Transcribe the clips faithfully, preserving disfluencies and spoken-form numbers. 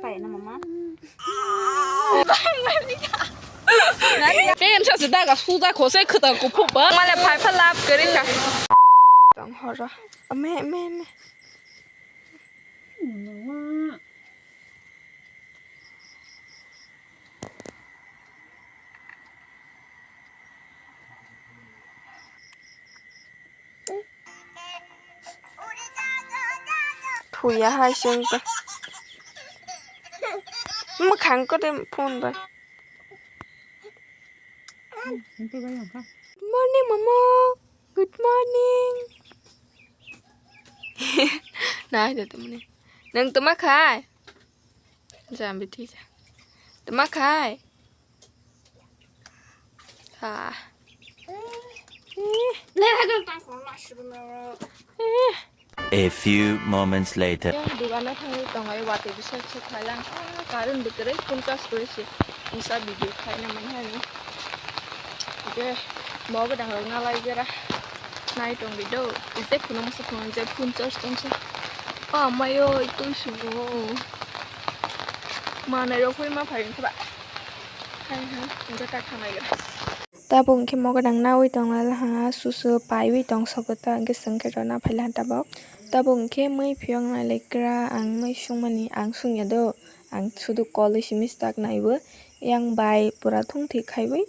Pai na mama. Pen sa se daga suja khose khata ko phuba. Male phai pha lap kari ka. Tong horo. Me, me, me. Thuya hai se wngkha. Mwkhang kwrwi phone bai. Good morning, mama. Good morning. Nai da tumni. Nang tuma khai. Jambi thija. Tuma khai. Ha. A few moments later. Yang dugano thangwi tongo, watwi bisa se khailang. Ah, current bo kwrwi phone charge kwrwi se. Insa video khaina mani hani. Oke, mo gadang rok nalai jera. Nai tong video. Ise phone masa phone je phone charge tong se. Ah, mayo itu subo. Manai rok hui ma phai khaba. Hai ha, enjoy ta khamai gra. Tabuk hwnkhe mogadang nawi tonglaha, susu paiwi tong sogo ta, hwnkhe swngkhe rwna phaila tabuk. Tabuk hwnkhe mui phiyok nailaikra, ang mui sungmani ang sungya do, ang sudu kolwi simi stak naiwi, yang bai pura thung thik khaiwi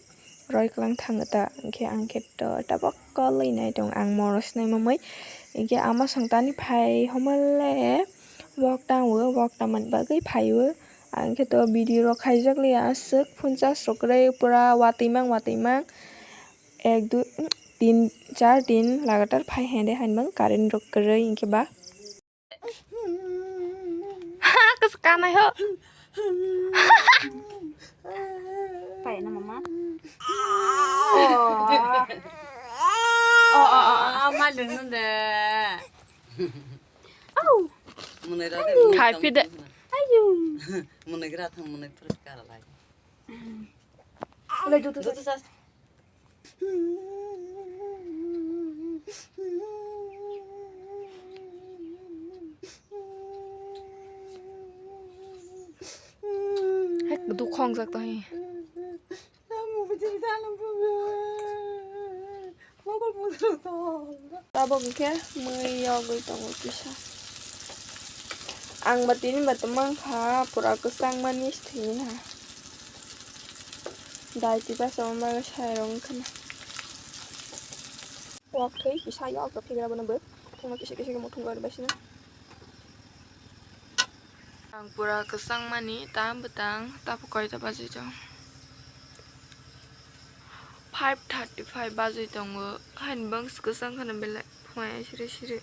roi klang thango ta, hwnkhe ang khe to tabuk kolwi nai tong, ang moro swnai mamui, hwnkhe ama song tani phai homole wok tangwi, wok tangmani bagwi phaiwi. Ang khe to video rok khaijak liya aswk, phunchas rok kwrwi pura watwi mang, watwi mang. Ek, dui, tin, char din lagatar phai hende hainbang current rok kwrwi hwnkhe ba. Ha, kwchwk kanai ho. Pai na mama. Oh. Oh, oh, oh, oh. Ah, ma dun de. Au. Munai ra de. Khai pi de. Ayu. Munai gra thang munai pura kara lai. Lai dudu. Dudu sas. Hai dukhong jak to hai. Tabuk hwnkhe mui yogwi tongo kisa. Ang ba tini ba tongmang kha, pura kwchang mani thwini ha. Dai twi bachama bagwi sai rw wngkha na. Wak thwi kisa yok to phigra bono bo. Thangma kisa kisa khe muthung gari baisina. Ang pura kwchang mani, ta bwtang, ta koita bajwi tong. Five thirty five bajwi tongo, haini bangsi kwchang kheno belai phunai siri siri.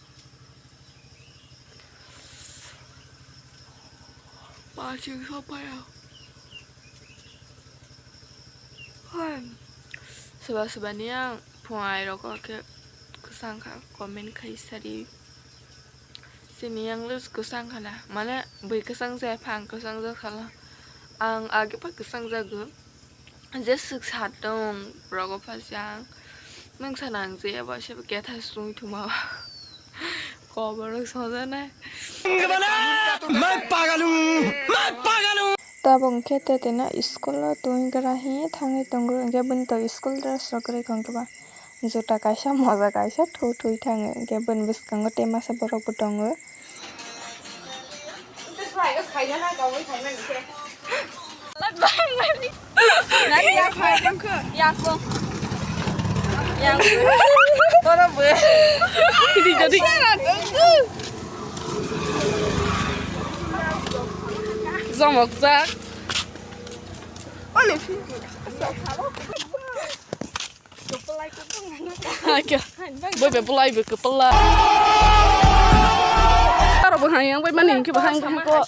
Baching sopaya. Hoi, soba soba ni ang phunai rok khe kwchang kha, comment khai sadi. Chini yang lose kwchang khana, mane bui kwchang jaya pha ang kwchang jak sala. Ang age pha kwchang jago. Je swk sa tong rogo pha jang. Nang sana ang je abo se ketha sung thuma. Kobor soja nai. Mai pagalung, mai pagalung. Tabuk hwnkhe tete no school o twi gra hi thangwi tongo, hwnkhe bini to school dress rok kwrwi kha hwnkhe ba. Juta kaisa, moja kaisa, thwi thwi thango. Hwnkhe bini bwskango tei masa borok bo tongo. Zomok jak. Ake. Bai bai bulai bai kwpla. Aro bo hai yang bai mani hwnkhe bo hai hwnkhe ko.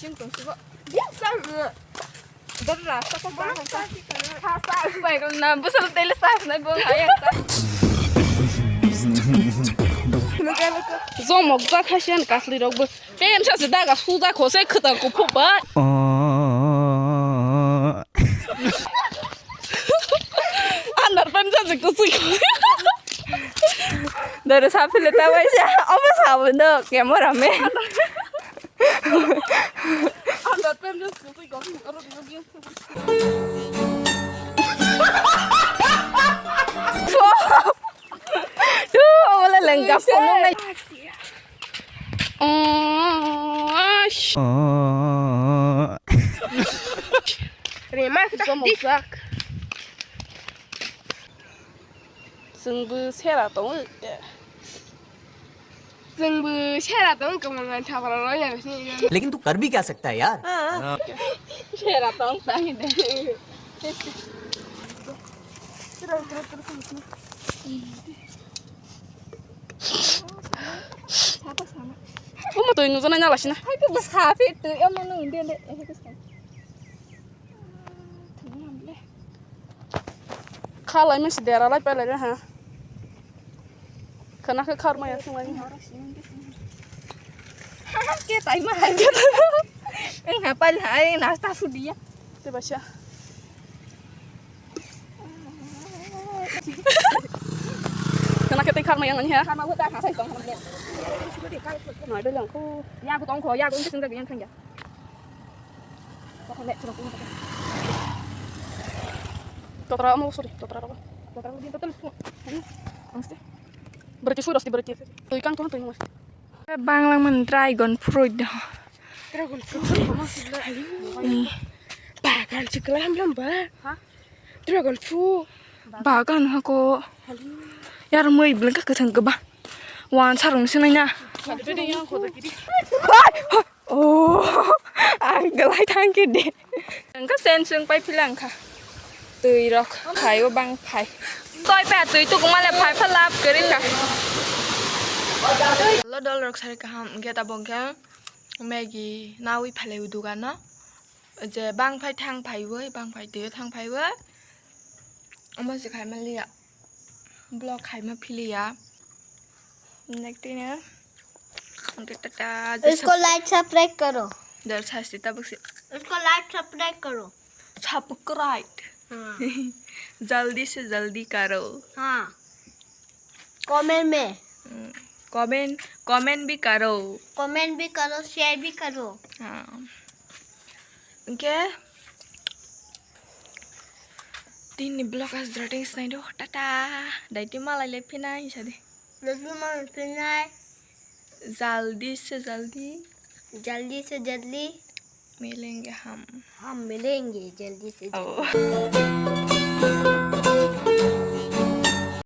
Bai ko na busal tele sa na bo hai yang. Zomok jak hasian kasli rok bo. Pen sa se daga suja khose khwta kuphuk ba. Andar pen sa se kusi. Dore sa phile ta bai sa. Obo sa bo no camera man. Tu, wala lengkap kono nai. Rema kita dik. Chwngbo sera tongo. Chwngbo sera tongo, kwbangma thapra rw ya sini. लेकिन तू कर भी क्या सकता है यार? Sera tong tang de. Omo twi nujana nyala sina. Hai to bwsa phi twi omo nung de de. Khalai mesi dera lai palai ha. Khana khe kharmaya swnglaini. Ke taima hai. Ang ha pal hai nasta sudiya. Te bacha. Khana khe tei kharmaya ngani ha. Khama bo ta ha sai tong ha. Nai belang ko. Ya ko tong ko ya ko ngi sing da yang khang ya. Totra omo sorry, totra rogo. Totra rogo din total. Angste. Berarti sudah sih berarti. Tuh ikan tuh tuh mas. Banglang men dragon fruit dah. Dragon fruit. Bagan sekolah belum ba? Hah? Dragon fruit. Bagan hako. Yar moi belengka kethang keba. Wan sarung sinai na. Ada yang kau tak kiri. Oh, ang galai thang khe de. Engka sen sung pai philang kha. Twi rok phai o bang phai. Toi pa twi tu kuma le phai pha lap kari kha. Lo dol rok sari kaham ge ta bong khe Maggie nawi phalai u dugan no. Je bang phai thang phai woi, bang phai twi thang phai woi. Omo se khai ma liya. Vlog khai ma philiya. Nekti ne. Oke, tata. इसको like subscribe करो। दर सास्ती तब से। इसको like subscribe करो। सब्सक्राइब। हाँ। जल्दी से जल्दी करो। हाँ। कमेंट में। हम्म, कमेंट, कमेंट भी करो। कमेंट भी करो, शेयर भी करो। हाँ। Oke. Tini vlog as drating snaido. Tata. Daiti malai le phinai sadi. Lagi mau phinai. जल्दी से जल्दी। जल्दी से जल्दी। मिलेंगे हम। हम मिलेंगे जल्दी से जल्दी। Oh.